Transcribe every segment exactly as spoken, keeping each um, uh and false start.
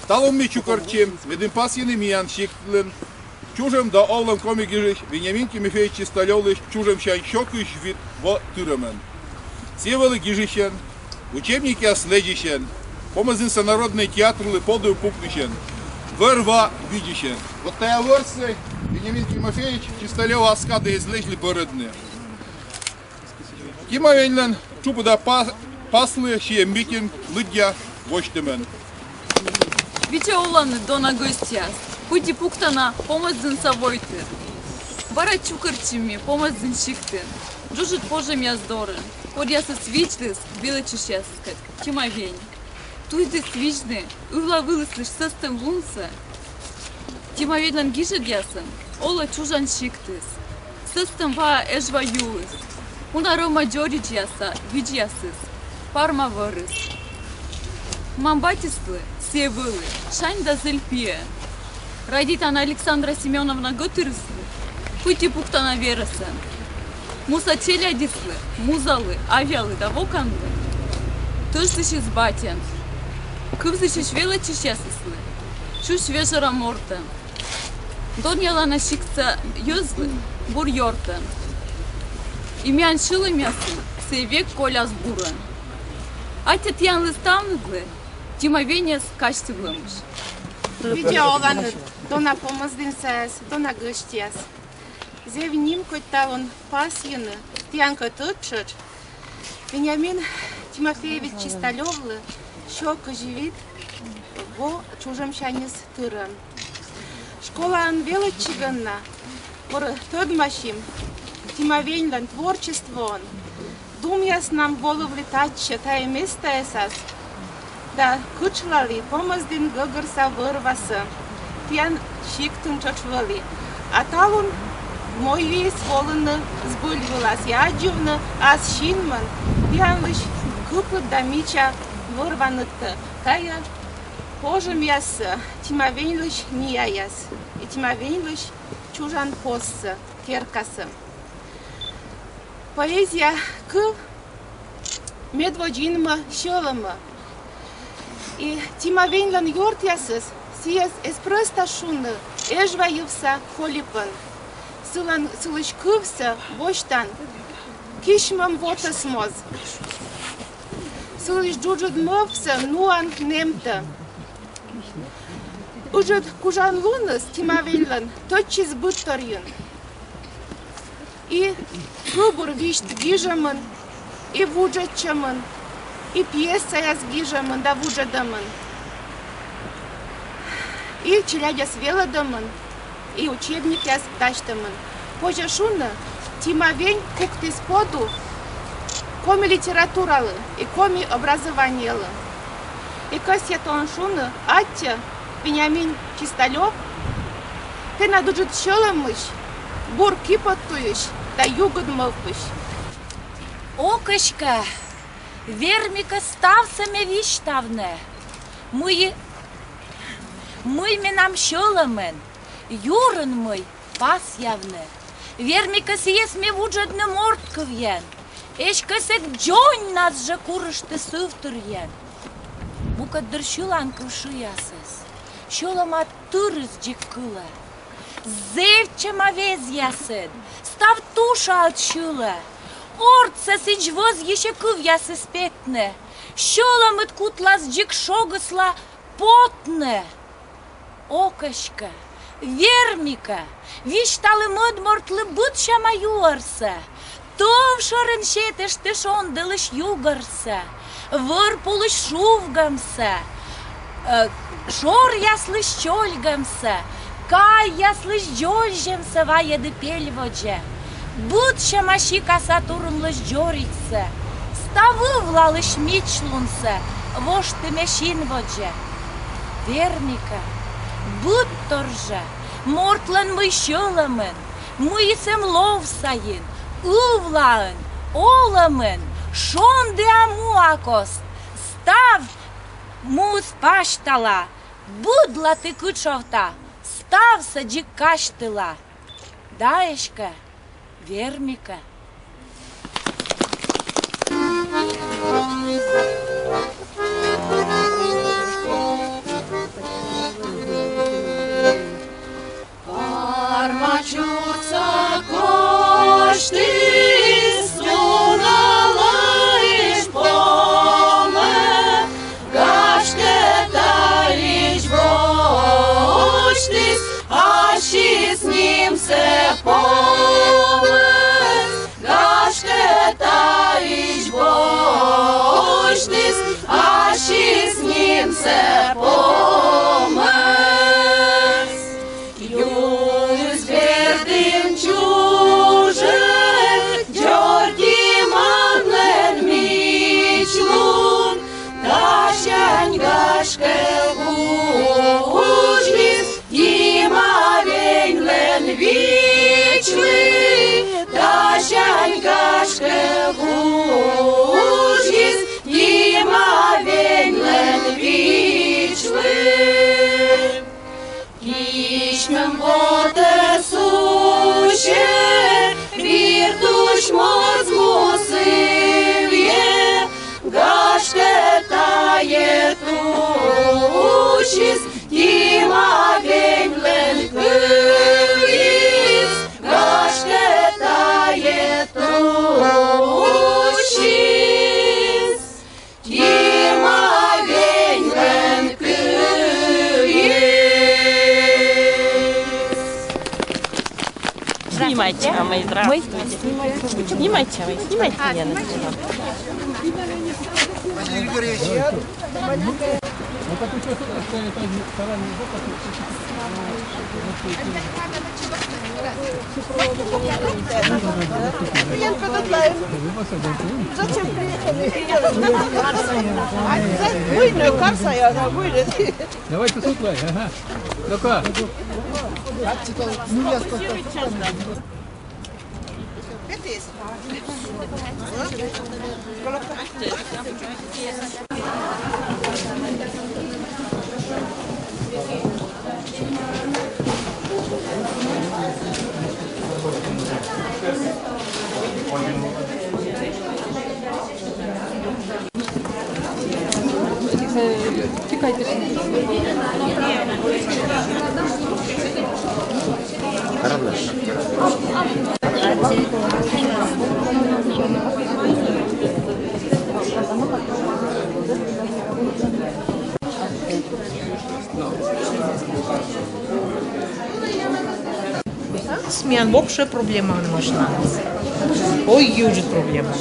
Талун ми чукӧртчим, медым пасйыны миян сиктлӧн чужӧм да овлӧм коми гижысь Вениамин Тимофеевич Чисталёвлысь чужӧмсянь сё кызь вит во тырӧмӧн. Сійӧ вӧлі гижысьӧн, учебникъяс лэдзысьӧн, Помӧздінса народнӧй театрлы подув пуктысьӧн, вӧр-ва видзысьӧн. Вот тайӧ вӧрсӧ Вениамин Тимофеевич Чисталёв ас кадӧ эз лэдзлы бӧрӧдны. Тима Веньлӧн тшупӧда па-, паслы сійӧ митинг лыддя восьтӧмӧн. Видза оланныд, дона гӧсьтъяс, пыдди пуктана Помӧздінса войтыр. Бара чукӧртчим ми Помӧздін сиктын, джуджыд пожӧмъяс дорын, кодъясӧс видзліс велӧдчысьяскӧд Тима Вень. Туйдіс видзны ывла вылыслысь сӧстӧм лунсӧ. Тима Веньлӧн гижӧдъясын олӧ чужан сиктыс, сӧстӧм ваа Эжва юыс, уна рӧма дзоридзьяса видзьясыс, Парма вӧрыс. Мам-батьыслы сійӧ вӧлі шань да зіль пиӧ. Радейтана Александра Семёновна гӧтырыслы, пыдди пуктана верӧсӧн. Муса челядьыслы, музалы, авъялы да воканлы тӧждысьыс батьӧн. Кывзысьысь велӧдчысьясыслы сюсь вежӧра мортӧн. Донъялана сиктса йӧзлы бур ёртӧн. И миян сьӧлӧмъясын сійӧ век коляс бурӧн. Аттьӧ тіянлы ставныдлы Тима Веньӧс казьтывлӧмысь. Видза оланныд, дона Помӧздінсаяс, дона гӧсьтъяс. Зэв нимкодь талун пасйыны тіянкӧд ӧттшӧтш Вениамин Тимофеевич Чисталёвлы сё кызь вит во чужӧмсяньыс тырӧм. Школаын велӧдчигӧн на, мый тӧдмасим Тима Веньлӧн творчествоӧн, думъяснам волывлі татчӧ, тайӧ местаясас, да кытшлалі Помӧздін гӧгӧрса вӧр-васӧ, тіян сиктын тшӧтш вӧлі. А талун мойвиис волыны збыль вылас и аддзывны ас синмӧн тіянлысь кыпыд да мича вӧр-ваныдтӧ. Тайӧ пожӧмъяссӧ Тима Веньлысь нияяс и Тима Веньлысь чужан поссӧ, керкасӧ. Поэзия кыв медводз инмӧ сьӧлӧмӧ. И Тима Веньлӧн ёртъясыс сійӧс эз прӧста шуны Эжва йывса колипӧн. Сылӧн, сылысь кывсӧ босьтан кисьмӧм вотӧс моз. Сылысь джуджыд мӧвпсӧ нуан нэмтӧ. Ыджыд кужанлуныс Тима Веньлӧн тӧдчис быдторйын. И кывбур висьт гижӧмын, и вуджӧдчӧмын, и пьесаяс гижӧмын да вуджӧдӧмын, и челядьӧс велӧдӧмын, и учебникъяс дасьтӧмын. Позьӧ шуны, Тима Вень пуктіс подув коми литературалы и коми образованиелы. И кӧсъя талун шуны аттьӧ Вениамин Чисталёв тэнад ыджыд сьӧлӧмысь, бур киподтуйысь да югыд мӧвпысь. О, кыська! Вермикӧ ставсӧ ме висьтавны, мый, мый менам сьӧлӧмын, юрын мый пасъявны. Вермикӧ сійӧс ме вуджӧдны морт кывйӧн, эськӧ сэк дзоньнас жӧ курышті сывтырйӧн. Мукӧддыр сьыланкыв шыясыс сьӧлӧма тырыс дзик кылӧ. Зэвтчӧма везъясыд, став тушаыд сьылӧ. Ортсӧ сідз вӧзйысьӧ кывъясыс петны, сьӧлӧмыд кутлас дзик шогысла потны. Ок эськӧ, вермикӧ, висьталы мӧд мортлы быдсяма юӧрсӧ. Тӧв шӧрын сетышті шонділысь югӧрсӧ, вӧр пулысь шувгӧмсӧ, э, шоръяслысь чольгӧмсӧ, кайяслысь дзользьӧмсӧ вайӧді пель водзӧ. Быдсяма сикаса турунлысь дзоридзсӧ, став ывлалысь мичлунсӧ вошті ме син водзӧ. Вермикӧ, быдтор жӧ, мортлӧн мый сьӧлӧмын, мыйыс эм лов сайын, ывлаын, олӧмын, шондіа-муа кост, став муыс пасьтала, быдлаті кытшовта, ставсӧ дзик казьтыла. Да эськӧ, вермикӧ. Карма чурса косьтіс суналысь помӧ, гашкӧ, таысь босьтіс ассьыс нимсӧ помӧс. Гашкӧ, таысь босьтіс ассьыс нимсӧ помӧс. Юыс бердын чужӧ Дзордиманлӧн мичлун, тасянь, гашкӧ, гужйис Дима веньлӧн вичлы, тасянь, гашкӧ, гужйис Дима веньлӧн вичлы. Кисьмӧм вотӧ сусьӧ, вир тусь моз му сывйӧ, гашкӧ, тайӧ тусьыс Дима веньлӧн кывйыс, гашкӧ, тайӧ тусьыс Дима веньлӧн кывйыс. Снимайте, мама, и здравствуйте. Снимайте, мама, снимайте, Лена. Василий Григорьевич. Зачем приехали? Выйны, Карсая, она выйны. Давайте сюда, ага. Ну-ка. Миян вообще проблема нин машинаыс. Ой, юджык проблема.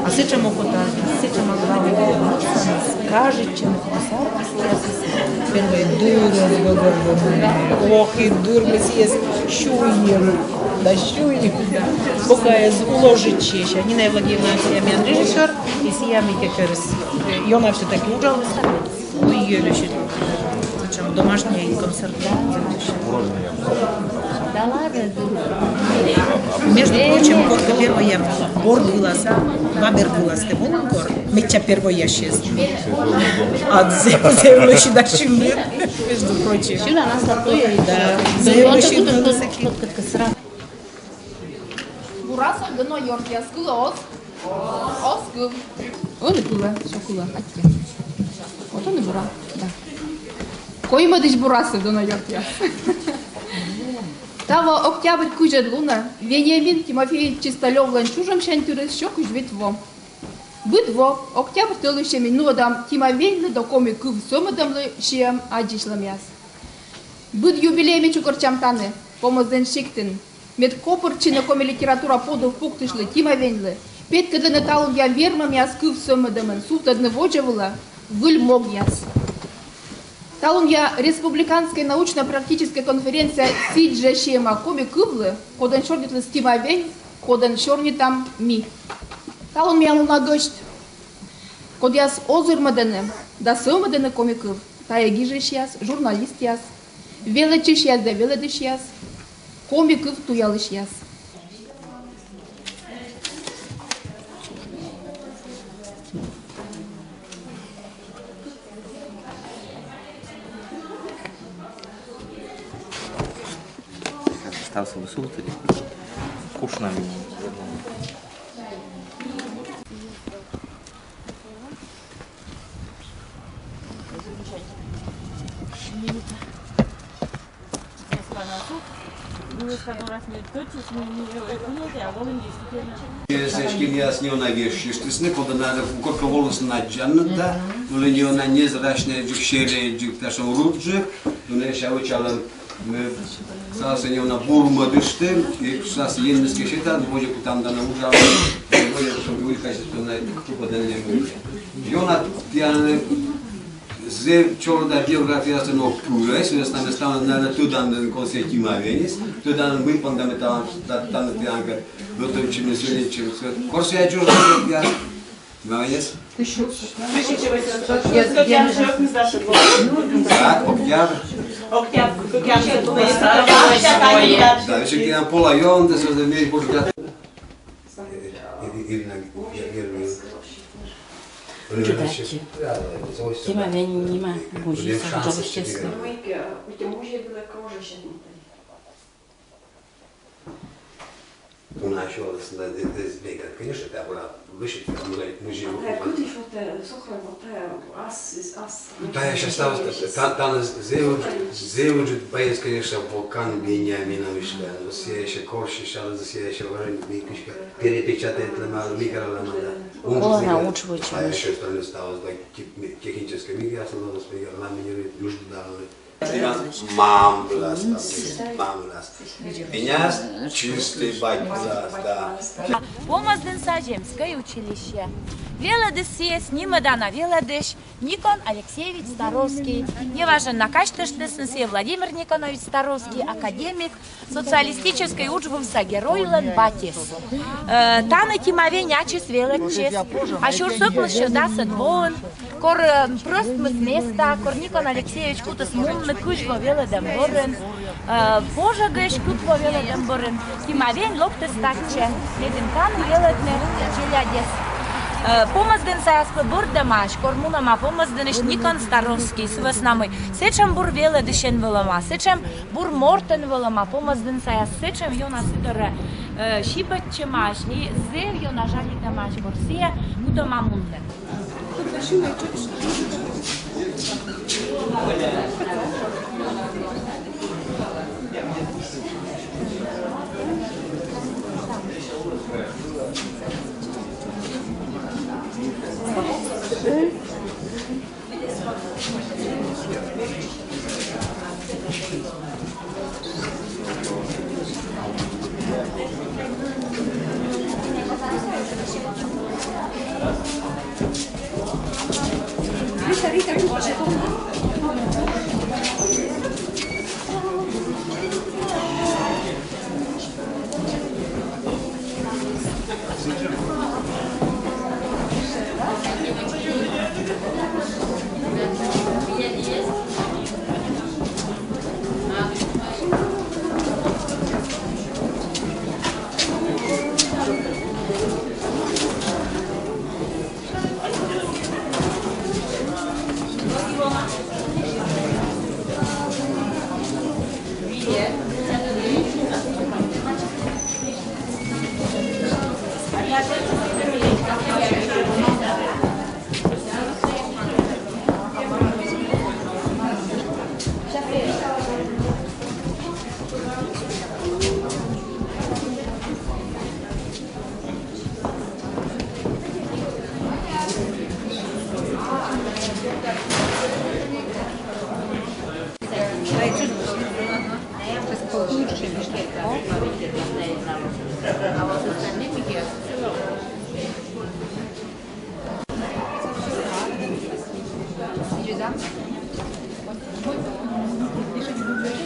А сэтшӧм окота, сэтшӧм главное, кажется, первый дыр, ох, и дыр, мы съест сюйим, да сюйим. Пока из уложить честь. Нина Евлогиевна, сія миян режиссёр, и сія микӧ керис. И она всё-таки уджаліс. Ой, еле щит. Домашний концерт. Между прочим, кор первойя борд вылас, а, ва берд вылас тэ волін кор, медся первойясез. А зэв, зэв лӧсьыда сьывны, между прочим. Сьывны, а нас лапто я. Да, зэв лӧсьыда. Бурасӧ, дона ёртъяс, кылӧ оз? Оз кыв. Ӧні кылӧ, всё кылӧ, аттьӧ. Вот он и бура, да. Коймӧдысь бурасӧ, дона ёртъяс. Таво октябрь кызьӧд лунӧ Вениамин Тимофеевич Чисталёвлӧн чужӧмсянь тырис сё кызь вит во. Быд во, октябрь тӧлысьӧ ми нуӧдам Тима Веньлы да коми кыв сӧмӧдӧмлы сиӧм аддзысьлӧмъяс. Быд юбилей ми чукӧртчам тані, Помӧздін сиктын. Мед копыртчыны коми литература подув пуктысьлы Тима Веньлы, петкӧдлыны талунъя вермӧмъяс кыв сӧмӧдӧмын, сувтӧдны водзӧ вылӧ выль могъяс. Талунъя республиканскӧй научно-практическӧй конференция сідз жӧ сиӧма коми кывлы, кодӧн сёрнитліс Тима Вень, кодӧн сёрнитам ми. Талун миян уна гӧсьт, кодъяс озырмӧдӧны да сӧмӧдӧны коми кыв, тайӧ гижысьяс, журналистъяс, велӧдчысьяс да велӧдысьяс, коми кыв туялысьяс. Ставсӧ вӧлі сувтӧдны. Кушнам. Сэтшӧмъяс неуна вежсьыштісны, кодӧс на коркӧ волісны аддзанныд да, вӧлі неуна незрасьнӧйджык, серӧйджык, татшӧм руджык, неуна сэсся вӧчалӧм, э, ставсӧ неуна бурмӧдыштӧм, и ставсӧ Енмыс кӧ сетас, водзӧ кутам тані уджавны, водзӧ кутам уджавны, кутам тані тупӧдӧн. Ёна тіянлы зэв чорыда биографияяссӧ нин кӧ, сы вӧсна мый ставныс, наверно, тӧданныд, кӧн сійӧ Тима Веньыс, тӧданныд, мый понда ми тані, та-, тані тіянкӧд гӧтыртчим, велӧдчим. Кор сійӧ чужан, я, Тима Веньыс? Тысяча восемьсот шестьдесят девятый. Так, октябрь. Октябрь, октябрь. Да, ещё тіян пола ёнтӧ, сійӧ мый бурджык. Ирина Георгиевна. Чудачи. Тима Вень нима музей содержит, естественно. Уна ещё, конечно, это была высший музей. Тая кыдзи вот, э, сохран, вот, э, ас, ас. Тая сейчас стала, та-, тані зэв, зэв ыджыд боец, конечно, Вокан Вениаминович, да. Но сійӧ ещё корсьыс, сейчас сійӧ ещё выражение, ми кыдзкӧ перепечатайтлӧма, ми каралӧма, да. Он же Колана уджводитчис. Тая ещё стала, стала, да, тех-, техническӧй миграция, но, например, ламинирует, юждалӧ. Мам вылас, мам вылас. Пеняс чистӧй бать вылас, да. Помӧздінса земскӧй училище. Велӧдіс сійӧс нимӧдана велӧдысь Никон Алексеевич Старовский. Неважӧн на казьтыштісны, сійӧ Владимир Никонович Старовский, академик, Социалистическӧй Удж вывса геройлӧн батьыс. Э, тані Тима Вень ачыс велӧдчис. А сюрс ӧкмыссё дасӧд воын, кор, э, прӧстмис места, кор Никон Алексеевич кутіс мунны кызь во велӧдӧм бӧрын, э, пожӧгысь кык во велӧдӧм бӧрын, Тима Вень локтіс татчӧ, медым тані велӧдны челядьӧс. Э, Помӧздінсаяс пӧ бӧрдӧмаӧсь, кор мунӧма Помӧздінысь Никон Старовский, сы вӧсна мый сэтшӧм бур велӧдысьӧн вӧлӧма, сэтшӧм бур мортӧн вӧлӧма. Помӧздінсаяс сэтшӧм ёна сы дорӧ, э, сибӧдчӧмаӧсь и зэв ёна жалитӧмаӧсь, кор сійӧ кутӧма мунны.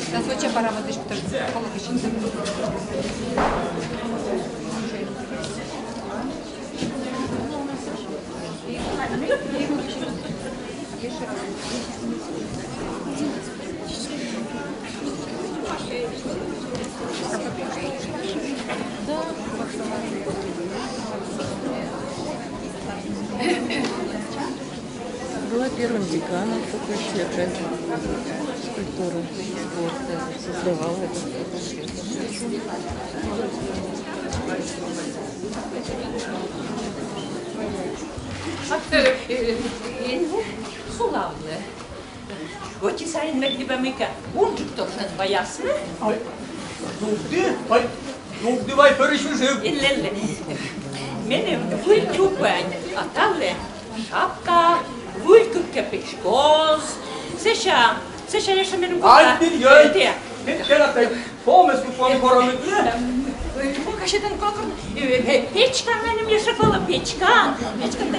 Сейчас вообще пора водичку тоже. Была первым деканом такой театральной культуры, спорта, создавала этот факультет. Сулавлы. Ӧти сайын мед либӧ мыйкӧ унджык торсӧн ваясны. Дугды, ай, дугды вай пӧрысь выжыв. Илле-илле. Меным выль тюкӧнь, а талун шапка, выль кык кепеч коз. Сэсся, сэсся ещӧ меным... Ай, пирьёй! Тэ, тэ, тэ, тэ. Помес купон коронит, не? Ой, кӧсъян кокор, э, э, печка меным ещӧ колӧ, печка. Печка да,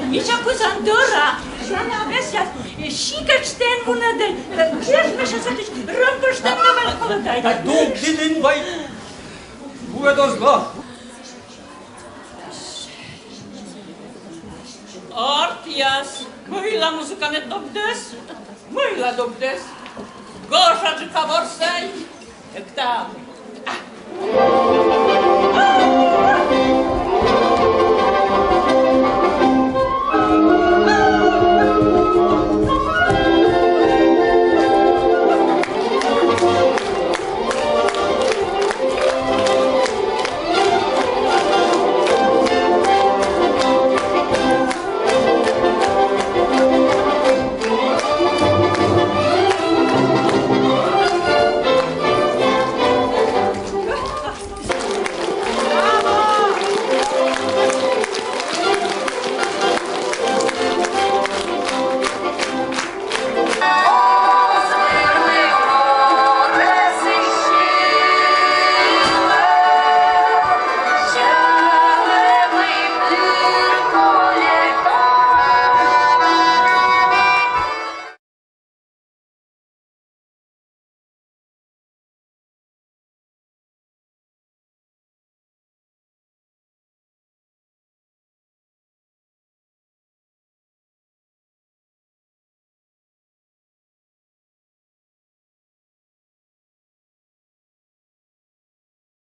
мича пызан дӧра. Сяна весяс, э, сикӧтш тэн мунӧдӧ, э, кежмӧсӧ сэтысь рӧмпӧштӧм на вал колӧ тай. Да дугды нин вай. Бура дозло. Артмияс, мыйла музыкант дугдіс? Мыйла дугдіс? Гожӧмджыка ворсӧй. Эктам.